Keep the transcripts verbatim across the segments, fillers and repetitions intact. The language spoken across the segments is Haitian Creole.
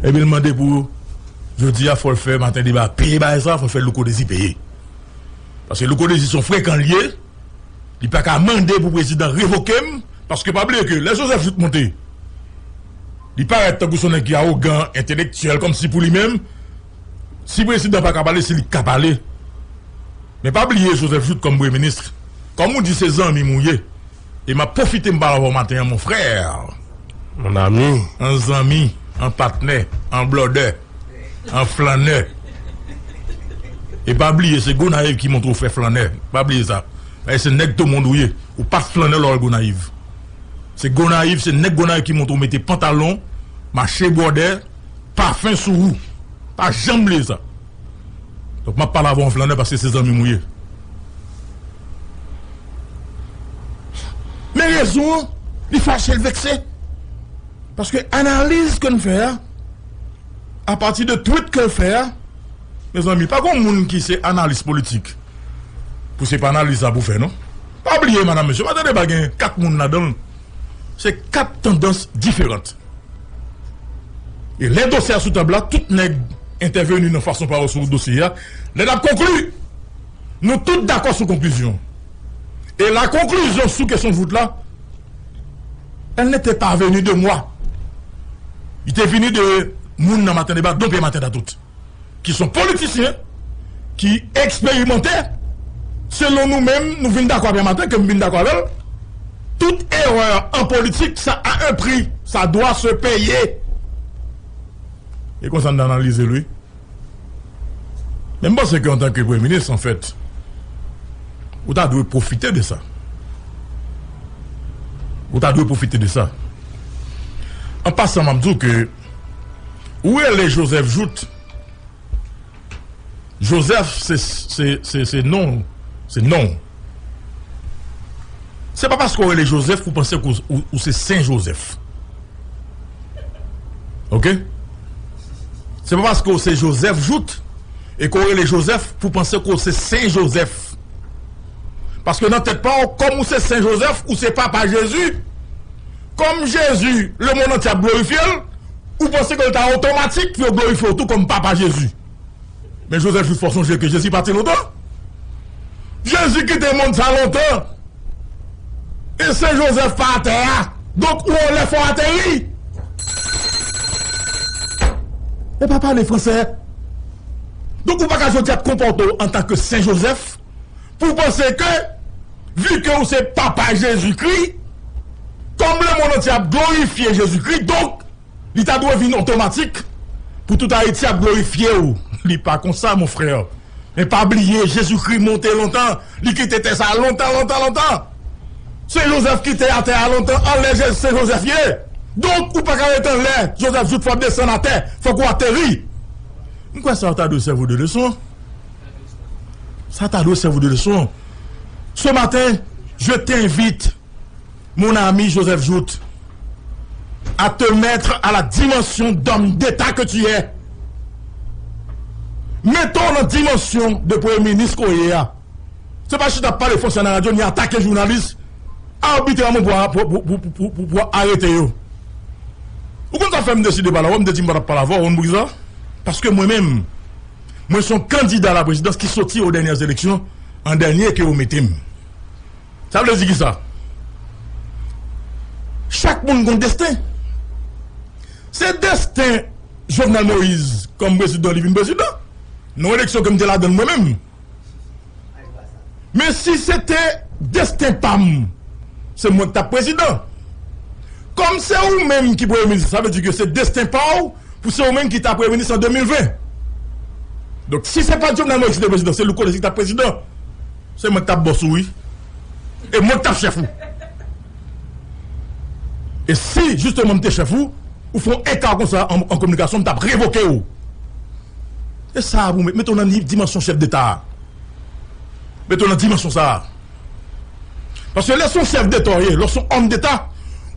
Epi l mande pou jodi a, fò l fè maten deba peye bagay sa, fò l fè Louko Dezi peye. Paske Louko Dezi se yon frekan l ye, li pa ka mande pou prezidan revoke m, paske pa bliye ke lè Joseph Jouthe monte, li parèt tankou se yon nèg ki awogan, entelektyèl, kòmsi pou li menm, si prezidan pa ka pale, se li k ka pale. Men pa bliye Joseph Jouthe kòm premye minis. Kòm ou di se zanmi m ou ye, e m ap pwofite m pale avè w maten an, mon frè. Mon ami. An zanmi, an patnè, an blòdè, an flannè. E pa bliye, se Gonayiv ki montre w fè flannè. Pa bliye sa. E se nèg Tomond ou ye. Ou pa t flannè lè w al Gonayiv. Se Gonayiv, se nèg Gonayiv ki montre w mete pantalon, mache bwòdè, pafen sou ou. Pa janm bliye sa. Donk, m ap pale avè w an flannè paske se zanmi m ou ye. Men rezon an, li fache, l vekse. Paske analiz ke n fè a, apati de tweet ke l fè a, mezanmi, pa gon moun ki se analis politik pou se pa analiz sa pou fè, non. Pa bliye, madam, mesye, maten deba gen kat moun ladan l. Se kat tandans diferan. E lè dosye a sou tab la, tout nèg entèveni nan fason pa yo sou dosye a. Lè n ap konkli, nou tout dakò sou konklizyon. E la conclusion sou kesyon vout la, elle n'était pas venue de moi. Li te vini de moun nan Maten Deba, Don Pierre Martin Datout, ki se yon politisyen ki eksperimante. Selon nou menm, nou vin dakò avè Maten, ke m vin dakò avè l. Tout erè an politik, sa a un prix, ça doit se payer. E konsa n analize l, wi. Men m panse ke antanke premye minis, anfèt, ou ta dwe pwofite de sa. Ou ta dwe pwofite de sa. An pasan, m ap di w ke ou rele Joseph Jouthe. Joseph, se, se, se, se non. Se non. Se pa paske w rele Joseph pou w panse ke w, ou, ou se Sen Jozèf. Oke? Se pa paske w se Joseph Jouthe e ke w rele Joseph pou w panse ke w se Sen Jozèf. Paske nan tèt pa w, kòm ou se Sen Jozèf, ou se Papa Jezi. Kòm Jezi, lemonn antye ap glorifye l, ou panse ke l ta otomatik pou yo glorifye w tou kòm Papa Jezi. Men Joseph Jouthe, fò sonje ke Jezi pati lontan. Jezi kite mond sa lontan. E Sen Jozèf pa atè a. Donk, ou anlè, fò ateri. E pa pale fransè. Donk, ou pa ka jodi a konpòte w antanke Sen Jozèf pou w panse ke, vi ke ou se Papa Jezikri, kòm lemonn antye ap glorifye Jezikri, donk, li ta dwe vin otomatik pou tout Ayiti ap glorifye w. Li pa konsa, mon frè. Men pa bliye, Jezikri monte lontan. Li kite tè sa lontan, lontan, lontan. Sen Jozèf kite atè a lontan, anlè Jezi Sen Jozèf ye. Donk, ou pa ka rete anlè Joseph Jouthe, fò w desann atè, fòk ou ateri. M kwè sa ta dwe sèvi w de leson. Sa ta dwe sèvi w de leson. Ce matin, je t'invite, mon ami Joseph Jouthe, à te mettre à la dimension d'homme d'État que tu es. Mete w nan dimansyon de premye minis ke w ye a. Se pa chita ap pale fransè nan radyo, ni atake jounalis abitrèman pou, pou, pou arete yo. Ou konn sa fè m deside pale avè w, m te di m pa t ap pale avè w, ou konn poukisa? Paske mwen menm, mwen se yon kandida a la prezidans ki soti o dènyè eleksyon, an dènye ke yo mete m. Sa vle di kisa? Chak moun gon desten. Se desten Jovenel Moïse kòm prezidan, li vin prezidan. Nan eleksyon ke m te ladan l mwen menm. Men si se te desten pa m, se mwen ki t ap prezidan. Kòm se ou menm ki premye minis, sa vle di ke se desten pa w pou se ou menm ki ta premye minis an de mil ven. Donk, si se pa t Jovenel Moïse ki te prezidan, se Louko Dezi ki t ap prezidan, se mwen ki t ap bòs ou, wi. E mwen ki t ap chèf ou. E si, jisteman, m te chèf ou, ou fè yon eka konsa an, an kominikasyon, m t ap revoke w. E sa a pou mete w nan dimansyon chèf deta a. Mete w nan dimansyon sa a. Paske lè se yon chèf deta w ye, lè se yon òm deta,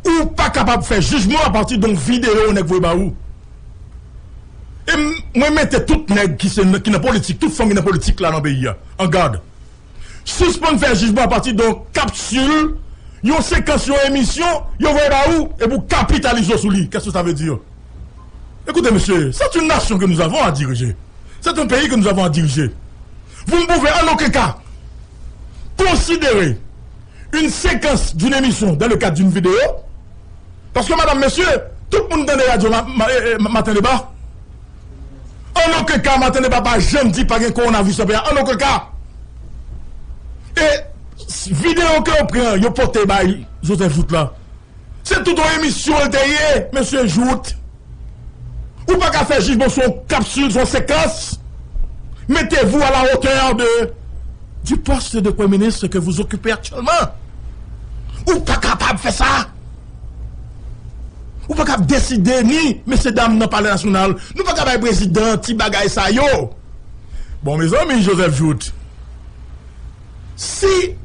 ou pa kapab fè jijman apati de yon videyo yon nèg voye ba ou. E m, mwen mete tout nèg ki se, ki nan politik, tout fanm ki nan politik la nan peyi a, an gad. Sispann fè jijman apati de yon kapsil, yon sekans, yon emisyon, yo voye ba ou, epi w kapitalize w sou li. Qu'est-ce que ça veut dire? Écoutez, monsieur, c'est une nation que nous avons à diriger. C'est un pays que nous avons à diriger. Vous ne pouvez en aucun cas considérer une séquence d'une émission dans le cadre d'une vidéo. Parce que, madame, monsieur, tout le monde dans les radios ma- ma- eh, eh, matin débat. En aucun cas, matin débat pa janm di pa gen kowonaviris nan peyi a. En aucun cas. E vidéo ke yo pran, yo pote bay Joseph Jouthe la. Se tout yon emisyon l te ye, mesye Jouthe. Ou pa ka fè jijman sou yon kapsil, sou yon sekans. Mettez-vous à la hauteur de, du poste de Premye Minis que vous occupez actuellement. Ou pa kapab fè sa. Ou pa kapab deside ni mesye dam nan Palè Nasyonal. Nou pa ka bay prezidan ti bagay sa yo. Bon, mezanmi, Joseph Jouthe, si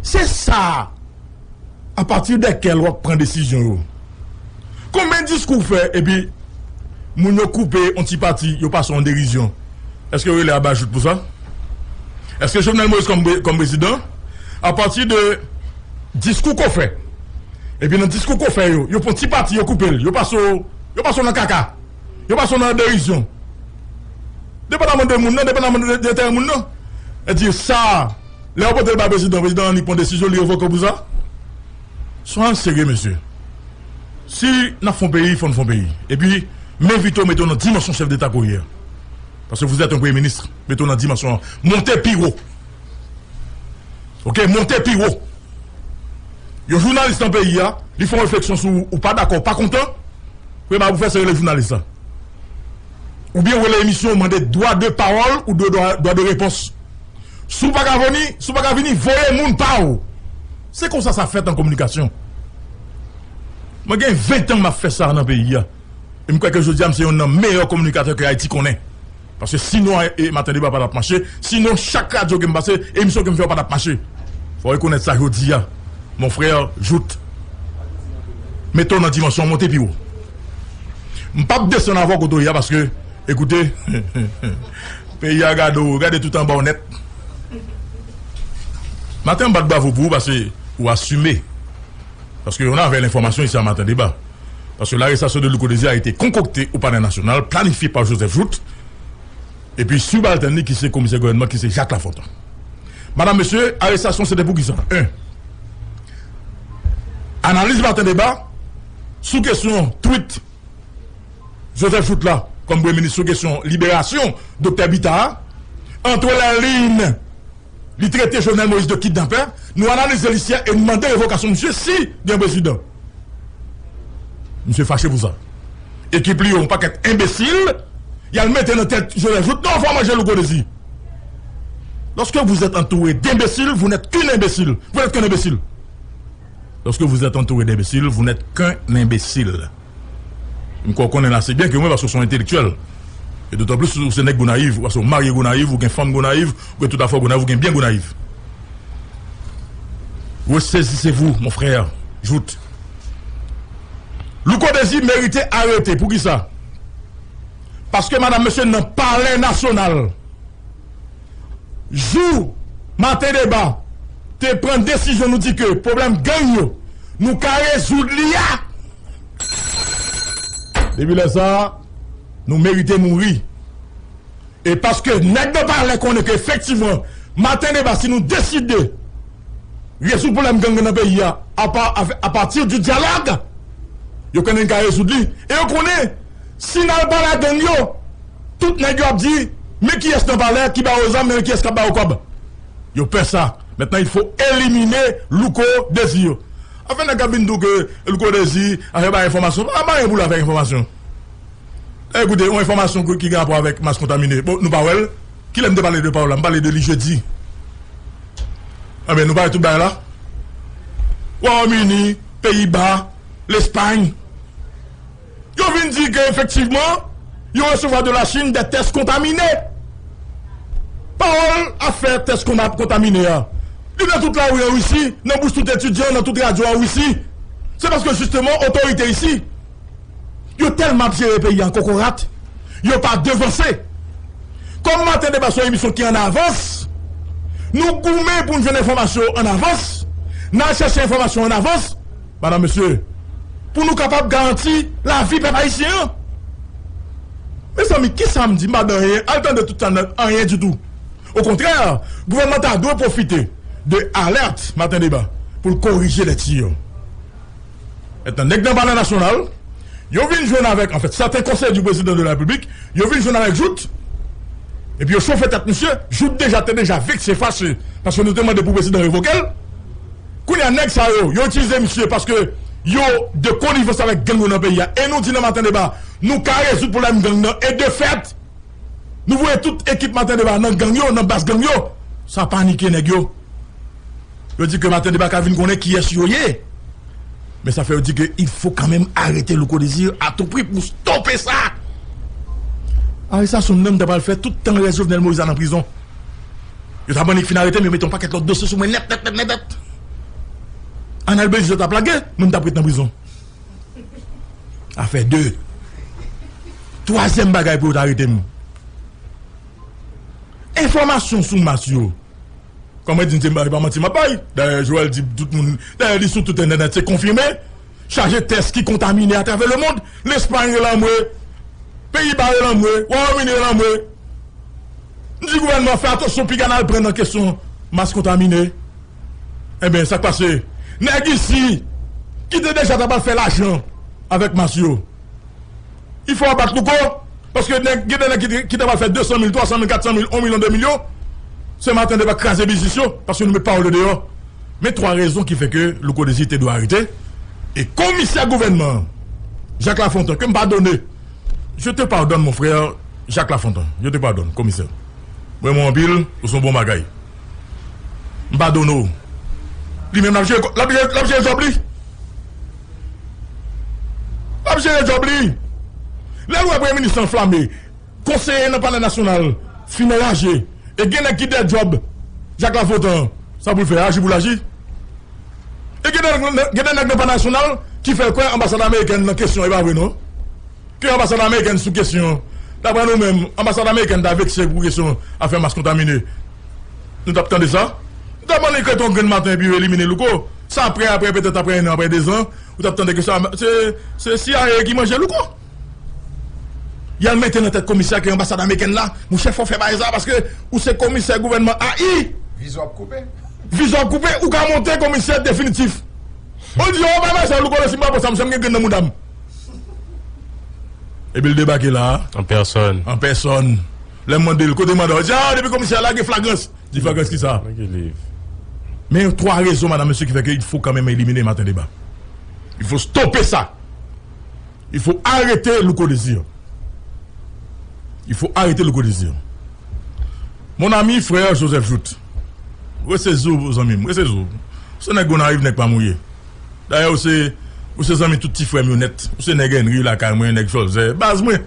se sa, apati de kèl w ap pran desizyon yo? Konbyen diskou w fè epi moun yo koupe yon ti pati, yo pase yon derizyon? Èske yo rele Aba Jouthe pou sa? Èske Jovenel Moïse kòm pre- kòm prezidan, apati de diskou ke w fè, epi nan diskou ke w fè yo, yo pran ti pati, yo koupe l, yo pase w, yo pase w nan kaka, yo pase w nan derizyon? Depandaman de moun nan, depandaman de, de enterè moun nan. E di sa, lè yo pote l bay prezidan, prezidan annik pran desizyon, li revoke w pou sa? Soyons sérieux, mesye. Si n ap fè yon peyi, fò n fè yon peyi. Epi, m envite w mete w nan dimansyon chèf deta ke w ye a. Paske vous êtes un premye minis, mete w nan dimansyon an. Monte pi wo. Oke, monte pi wo. Yon jounalis nan peyi a, li fè yon refleksyon sou ou, ou pa dakò, ou pa kontan, premye bagay pou fè se rele jounalis la. Oubyen w rele emisyon, w mande dwa de pawòl ou dwa, dwa, dwa de repons. Si w pa ka vini, si w pa ka vini, voye moun pa w. Se konsa sa fèt an kominikasyon. Mwen gen ven tan m ap fè sa nan peyi a. E m kwè ke jodi a, m se youn nan meyè kominikatè ke Ayiti konnen. Paske sinon, e, Maten Deba pa t ap mache. Sinon, chak radyo ke m pase, emisyon ke m fè yo pa t ap mache. Fò w rekonèt sa jodi a. Mon frè Jouthe, mete w nan dimansyon, monte pi wo. M p ap desann avè w kote w ye a paske, ekoute, peyi a gade w, gade tout anba w nèt. Maten, m bat bravo pou ou paske ou asime. Paske on avait l'information ici à Matin Débat. Parce que l'arrestation de Louko Désir a été concoctée au Palais National, planifiée par Joseph Jouthe, epi subaltèn li ki se komisè gouvènman ki se Jacques Lafontant. Madam, mesye, arestasyon se te pou kisa? En, analiz Maten Deba sou kesyon tweet Joseph Jouthe la kòm premye minis sou kesyon liberasyon Doktè Bitar a, entre les lignes, li trete Jovenel Moïse de kidnapè. Nou analize li sè e nou mande revokasyon misye si gen prezidan. Misye fache pou sa. Ekip li yo, yon pakèt enbesil, y al mete nan tèt Joseph Jouthe, non, fò manje Louko Désir. Lorsque vous êtes entouré d'imbéciles, vous n'êtes qu'un imbécile. Vous n'êtes qu'un imbécile. Lorsque vous êtes entouré d'imbéciles, vous n'êtes qu'un imbécile. M kwè w konnen l ase byen ke mwen, paske w se yon entelektyèl. E dotan plis, ou se nèg Gonayiv, paske w marye Gonayiv, ou gen fanm Gonayiv, ou gen tout afè w Gonayiv, ou gen byen Gonayiv. Ressaisissez-vous, mon frère Jouthe. Louko Désir merite arete. Poukisa? Paske, madam, mesye, nan Palè Nasyonal, jou Maten Deba te pran desizyon, nou di ke pwoblèm gang yo, nou ka rezoud li a. Depi lè sa a, nou merite mouri. E paske nèg nan palè konnen ke efektivman, Maten Deba, si nou deside rezoud pwoblèm gang nan peyi a, apa, a, apati di dyalòg, yo konnen n ka rezoud li. E yo konnen, si n al pale ak gang yo, tout nèg yo ap di, men kiyès nan palè ki ba yo zam, men kiyès k ap ba yo kòb. Yo pè sa. Maintenant, il faut éliminer Louko Désir. Afè nèg k ap vin di w ke Louko Désir, afè bay enfòmasyon, pa, pa gen pou l avèk enfòmasyon. Ekoute, yon enfòmasyon ki gen rapò avèk mas kontamine. Bon, nou pa wè l. Kilè m te pale de pawòl la? M pale de li jedi. Anben, nou pa wè tout bagay la? Wayòm Ini, Peyiba, Lespay. Yo vin di ke efektivman, yo resevwa de la Chine des tests contaminés. Pawòl afè tès konta- kontamine a. Li nan tout lari an Risi, nan bouch tout etidyan, nan tout radyo an Risi. Se paske jisteman otorite isi, yo tèlman ap jere peyi an kokorat, yo pa devanse. Kòm Maten Deba se yon emisyon ki an avans, nou goumen pou n jwenn enfòmasyon an avans, n al chèche enfòmasyon an avans, madam, mesye, pou nou kapab garanti lavi pèp ayisyen an. Zanmi, kisa m di? M pa di anyen. Al tande tout sa nèt, anyen ditou. Okontrè, gouvènman ta dwe pwofite de alèt Maten Deba pou l korije lèti yo. Mentnan, nèg nan Palè Nasyonal, yo vin jwenn avèk, anfèt, sèten konseye di prezidan de la Repiblik, yo vin jwenn avèk Jouthe. Epi yo chofe tèt misye. Jouthe deja te deja vekse, fache, paske nou te mande pou prezidan revoke l. Kounye a, nèg sa yo, yo itilize misye paske yo de konivans avèk gang yo nan peyi a. E nou di nan Maten Deba, nou ka rezoud pwoblèm gang nan. E de fèt, nou voye tout ekip Maten Deba nan gang yo, nan baz gang yo. Sa panike nèg yo. Yo di ke Maten Deba ka vin konnen kiyès yo ye. Men sa fè yo di ke il faut quand même arrêter Louko Désir à tout prix pou stope sa. Arestasyon m nan, m ta pral fè tout tan rès Jovenel Moïse la nan prizon. Yo ta annik fin arete m, yo mete yon pakèt lòt dosye sou mwen nèt, nèt, nèt, nèt, nèt. Arnel Bélizaire t ap lage, mwen m t ap ret nan prizon. Afè de. Twazyèm bagay pou yo ta arete m. Enfòmasyon sou mas yo. Kòm mwen di, se pa manti m ap bay. Dayè, Joel di tout moun, dayè, li sou tout entènèt, se konfime. Chaje tès ki kontamine atravè lemond. Lespay rele anmwe. Peyiba rele anmwe. Wayòm Ini rele anmwe. M di gouvènman fè atansyon piga n al pran nan kesyon mas kontamine. Enben, sa k pase? Nèg isi ki te deja ta pral fè lajan avèk mas yo, il faut abattre Louko. Paske nèg, gen de nèg ki te, ki ta pral fè de san mil, twa san mil, kat san mil, yon milyon, de milyon. Se Maten Deba kraze biznis yo, paske nou met pawòl yo deyò. Men twa rezon ki fè ke Louko Désir te dwe arete. E komisè gouvènman an, Jacques Lafontant, ke m padone. Je te pardonne, mon frère Jacques Lafontant. Je te pardonne, komisè. M renmen w anpil, ou se yon bon bagay. M padone w. Li menm l ap jere, l ap jere, l ap jere djòb li. L ap jere djòb li. Lè l wè premye minis anflame, konseye nan Palè Nasyonal fin anraje, e gen nèg ki dèyè djòb Jacques Lafontant, sa pou l fè? Aji pou l aji. E gen de, gen de nèg nan Palè Nasyonal ki fè l kwè anbasad amerikèn nan kesyon, e pa vre non. Ke anbasad amerikèn sou kesyon. Daprè nou menm, anbasad amerikèn ta vekse pou kesyon afè mas kontamine. Nou t ap tande sa? Nou t ap annik rete yon grenn maten epi yo elimine Louko. Sa apre, apre, petèt apre en an, apre de zan, ou t ap tande ke sa, se, se C I A ki manje Louko. Y al mete nan tèt komisè ke anbasad amerikèn la, monchè, fò w fè bagay sa, paske ou se komisè gouvènman A I. Viza w ap koupe. Viza w ap koupe, ou ka monte komisè definitif. Ou di, "Oh, pa bay sa, Louko, si m pa pran sa, m gen grenn nan mouda m." Epi l debake la. An pèsòn. An pèsòn. Lè m mande l, kote manda w? Li di, "Ah, depi komisè a la gen flagrans." Di, "Flagrans ki sa?" Men gen twa rezon, madam, mesye, ki fè ke il faut quand même éliminer Maten Deba. Il faut stopper ça. Il faut arrêter Louko Désir. Il faut arrêter Louko Désir. Mon ami, frère Joseph Jouthe. Resezi w, zanmi m, resezi w. Se nèg Gonayiv, nèg pa mouye. Dayè, ou se, ou se zanmi tout ti frè m yo nèt. Ou se nèg Henry lakay mwen, nèg Jòlzè, baz mwen.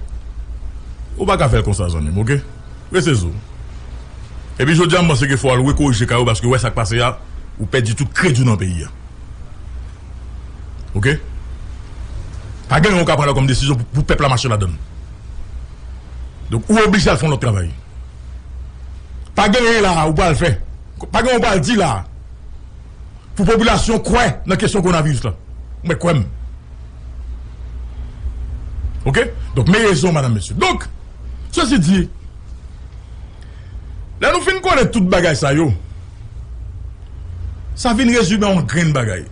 Ou pa ka fè l konsa, zanmi m, oke? Resezi w. Epi jodi a, m panse ke fò w al rekorije kay ou, paske w wè sa k pase a, ou pèdi tout kredi w nan peyi a. Oke? Pa gen anyen w ka pran la kòm desizyon pou, pou pèp la mache ladan l. Donk, ou oblije al fè yon lòt travay. Pa gen anyen la a ou pral fè. Pa gen anyen ou pral di la a pou popilasyon kwè nan kesyon kowonaviris la. Mwen kwè m. Oke? Donk, men rezon, madam, mesye. Donk, sesi di, lè nou fin konnen tout bagay sa yo, sa vin rezime a yon grenn bagay.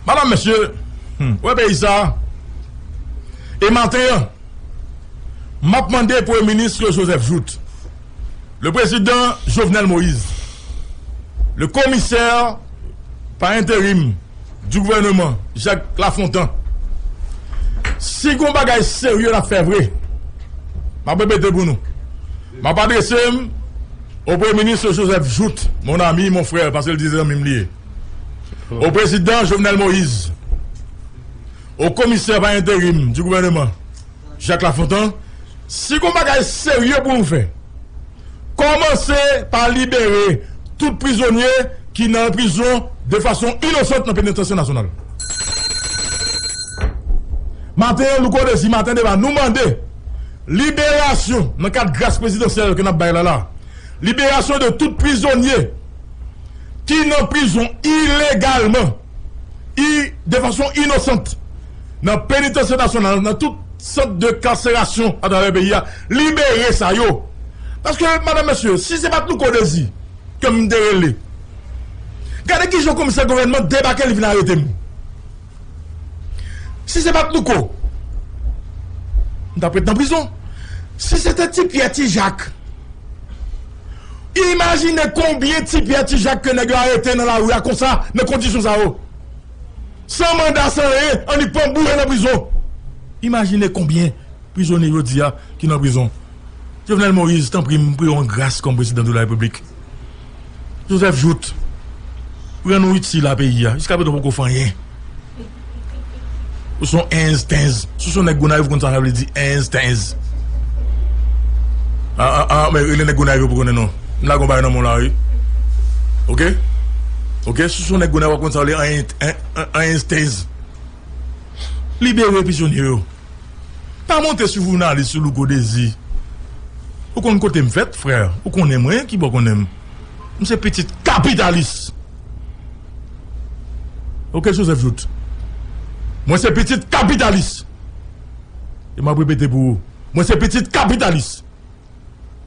Madam, mesye, hmm, wè peyi sa a. E maten an, m ap mande Premye Minis Joseph Jouthe, le président Jovenel Moïse, le commissaire par intérim du gouvernement, Jacques Lafontant, si gon bagay serye n ap fè vre, m ap repete pou nou. M ap adrese m o Premye Minis Joseph Jouthe, mon ami, mon frère, paske l di se zanmi m li ye. Au président Jovenel Moïse, au commissaire par intérim du gouvernement, Jacques Lafontant, si gon bagay serye pou nou fè, kòmanse pa libere tout prizonye ki nan prizon de fason inosant nan penitansye nasyonal. Maten an, Louko Désir, Maten Deba, nou mande liberasyon nan kad gras prezidansyèl ke n ap bay la la. Liberasyon de tout prizonye ki nan prizon ilegalman, i, de fason inosant, nan penitansye nasyonal, nan tout sant de kanserasyon atravè peyi a, libere sa yo. Paske, madanm, mesye, si se pa t Louko Dezi ke m te rele, gade kijan komisè gouvènman debake, li vin arete m. Si se pa t Louko, m t ap ret nan prizon. Si se te Ti Pyè, Ti Jak, imajine konbyen Ti Pyè, Ti Jak ke nèg yo arete nan lari a konsa, nan kondisyon sa yo. San manda, san anyen, annik pran boure nan prizon. Imajine konbyen prizonye jodi a ki nan prizon. Jovenel Moïse, tanpri, m priye w an gras kòm prezidan de la repiblik. Joseph Jouthe, rann ou itil a peyi a. Jiskaprezan w poko fè anyen. Ou se yon enz tenz. Si w se yon nèg Gonayiv, ou konn sa sa vle di enz tenz. A, a, a, men rele nèg Gonayiv yo pou konnen non. M lage yon bagay nan men w la, wi. Oke? Oke? Si w se yon nèg Gonayiv, w ap konn sa vle anyen, en, en, enz tenz. Libere prizonye yo. Pa monte sou jounalis, sou Louko Dezi. Ou konn kote m fèt, frè? Ou konnen mwen, ki bò konnen m? M se pitit kapitalis. Oke, Joseph Jouthe? Mwen se pitit kapitalis. E m ap repete pou ou. Mwen se pitit kapitalis.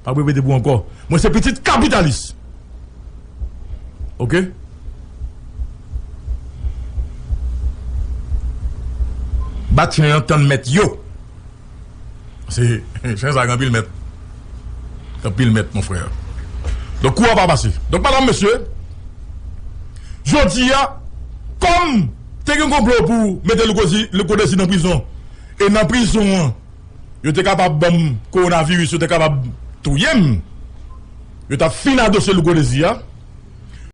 M ap repete pou ou ankò. Mwen se pitit kapitalis. Oke? Bat chen an, tann mèt yo. Se chen sa gen anpil mèt. Gen anpil mèt, mon frè. Donk, kou a pa pase. Donk, madanm, mesye, jodi a, kòm te gen konplo pou mete Louko Dezi, Louko Dezi nan prizon, e nan prizon an, yo te kapab ban m kowonaviris, yo te kapab touye m, yo t ap fin a dosye Louko Dezi a.